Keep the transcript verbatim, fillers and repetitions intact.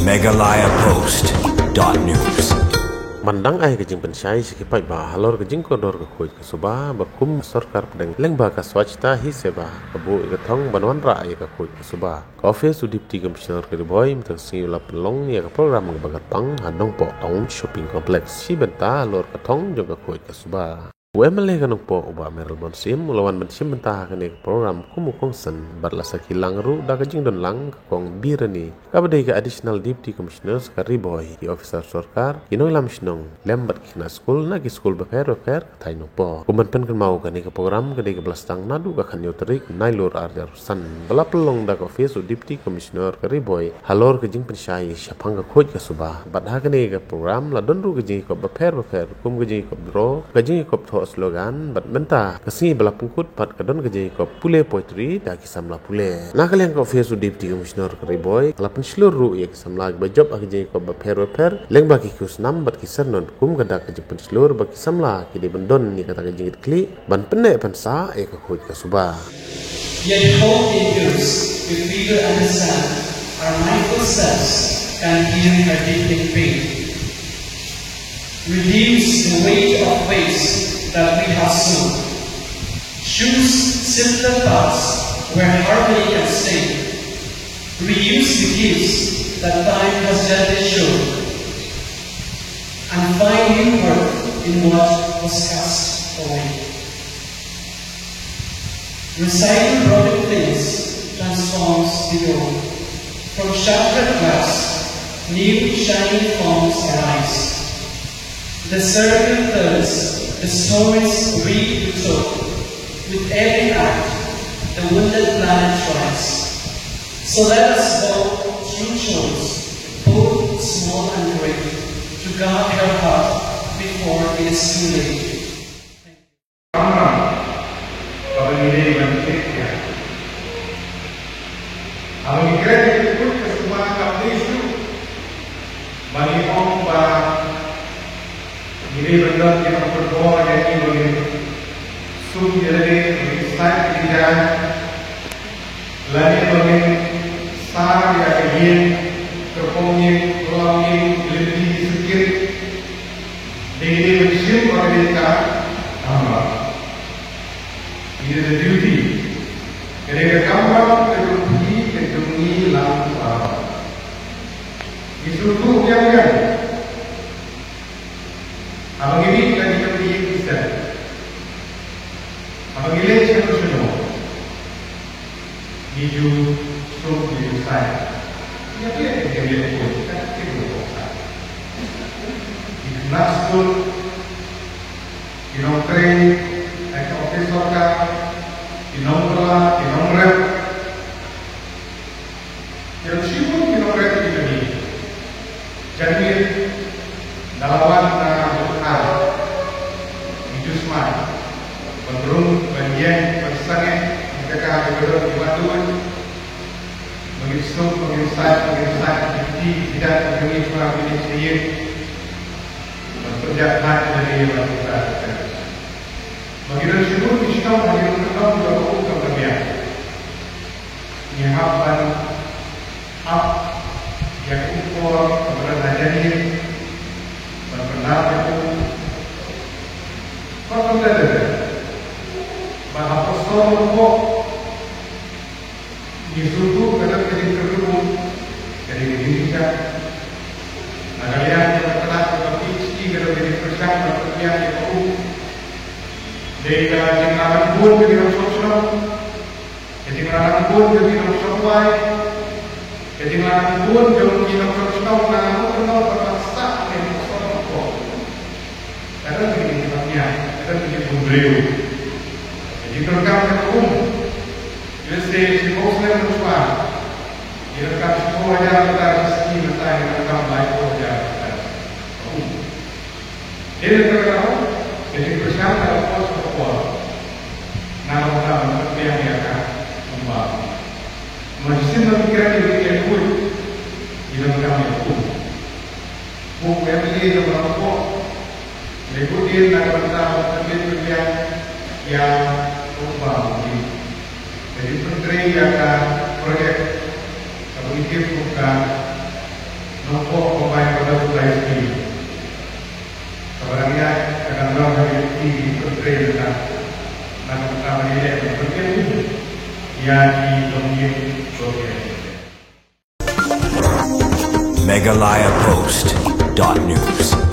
Meghalaya Post dot news. Ban dang ai ka jingpynshai sha ki paidbah halor ka jingkordor ka khuid ka suba ba kum sorkar pdeng lyngba ka Swachhata Hi Seva ka buh ïa ka thong ban wanrah ïa ka khuid ka suba. Ka office u Deputy Commissioner ka Ri Bhoi mynta ka sngi u la pynlong ïa ka program kaba kyrpang ha Nongpoh Town Shopping Complex shi bynta halor ka thong jong ka khuid ka suba. U M L A ka Nongpoh u Bah Mayralborn Syiem u la wan ban shim bynta ha kane ka program kum u kongsan bad la sakhi lang ruh da ka jingdon lang ka Kong Birani kaba dei ka Additional Deputy Commissioner ka Ri Bhoi, ki officer sorkar, ki nongïalam shnong lem bad ki khynnah skul na ki skul bapher bapher ka thaiñ Nongpoh. Kum ban pynkynmaw, kane ka program ka dei kaba la sdang naduh ka khathynñiew tarik Nailur ar hajar arphew san ba la pynlong da ka office u Deputy Commissioner ka Ri Bhoi halor ka jingpynshai shaphang ka khuid ka suba. Bad ha kane ka program la don ruh ka jingïakop bapher bapher kum ka jingïakop draw, ka jingïakop thoh slogan, bad mynta ka sngi ba la pynkut pat ka don ka jingïakop pule poetry da ki samla pule. Na ka liang ka office u Deputy Commissioner ka Ri Bhoi ka la pynshlur ruh ïa ki samla kiba jop ha ka jingïakop bapher bapher lyngba ki khusnam bad ki sernot kum ka dak ka jingpynshlur ba ki samla ki dei ban don ïa kata ka jingkitkhlieh ban pynneh pynsah ïa ka khuid ka suba. Yet hope endures if we will understand our mindful steps can heal our deepening pain. Reduce the weight of waste that we have sown. Choose simpler paths where harmony can stay. Reuse the gifts that time has gently shown. And find new worth in what was cast away. Recycle broken things, transforms the old. From shattered glass, new shining forms arise. The circle turns, the stories retold. With every act, the wounded planet rise. So let us walk through chores, both small and great, to guard your heart before it is too late. Kamram kaba ngi dei ban check ïa. Haba ngi kren ïa ka kut ka suma kam dei shuh ba ngi ong ba ngi dei ban don ki nongpynbor ïa ngi ba ngin sum ïa lade, ba ngin sait ïa ki jaiñ. Lane ba ngin sar ïa ka ïing, kyrpong ïing, khlaw ïing, lynti syrkit. Dei dei ban shim ba ka dei ka kamram. It is a duty. Ka dei ka kamram ka jong phi, ka jong ngi lang sawdong. Ngi sngewthuh biang biang. Haba ngi mih na ki kynti ïing ki sem, haba ngi leit shano shano, ngi ju sum, ngi ju sait. Ïa phi ïa ka leit poi, ka tip ruh ka sait. Ki khynnah skul, ki nongtrei ha ki office sorkar, ki nongbylla, ki nongrep. Ki don shibun ki nongrep ki jong ngi. Janmiet da la wan na Bhopal, ngi ju smai ban rung, ban ïeng, ban sangeh ïa ka jaka kaba don ki wahduid. Ba ngin suk, ba ngin sait, ba ngin sait ïa ki kti ki jait ki jong ngi shuwa ban ïeng sha ïing. Ban pynjah thait ïa lade ban pynjah thait. Ba ngi don shibun ki shnong ha ïing ki shnong jong ka um jong ka biang. Ngi hap ban ap ïa ka um por kaba don ha janmiet ban pyndap ïa ka um. Bad kumta te, bad ha ka sor lyngngoh ngi sngewthuh ka don ka jingkyrkhu, ka dei ka jingshai. Na ka liang jong ka tnat jong ka PHE ka don ka jingpyrshang ban pynbiang ïa ka um. Dei ka jinglaitluid ka jong ki nongshong shnong. Ka jinglaitluid ka jong ki nongshong wai. Ka jinglaitluid ka jong ki nongshong shnong na ka nongkyndong kaba sah ne ka shnong ko. Ka don ka jingpynbiang, ka don ka jingbymbriew. Ka jingdonkam ka um. Let's say, shiphew snem mynshuwa, ngi donkam shiphew hajar litar shi sngi, mynta ngi donkam laiphew hajar litar. Dei na kata ka daw, ka jingpyrshang ka la por sha ka por. Nga la ong ban pynbiang ïa ka kumba. Namar shisien ba ngi kren ïa ka khuid, ngi donkam ïa ka um. Ko MLA ka ba la por. Lei kudien na ka bynta ban pynbiang ïa ka um ba ngi. Ka jingpyntrei ïa ka project kaba ngi tip kum ka Nongpoh combined product supply scheme. Kaba nang ïaid ka dang long ha ki ki ki pyrthei na ka. Na ka bynta ban ïaleh ban pynïaid ïa ki nongïaid. Meghalaya Post dot news.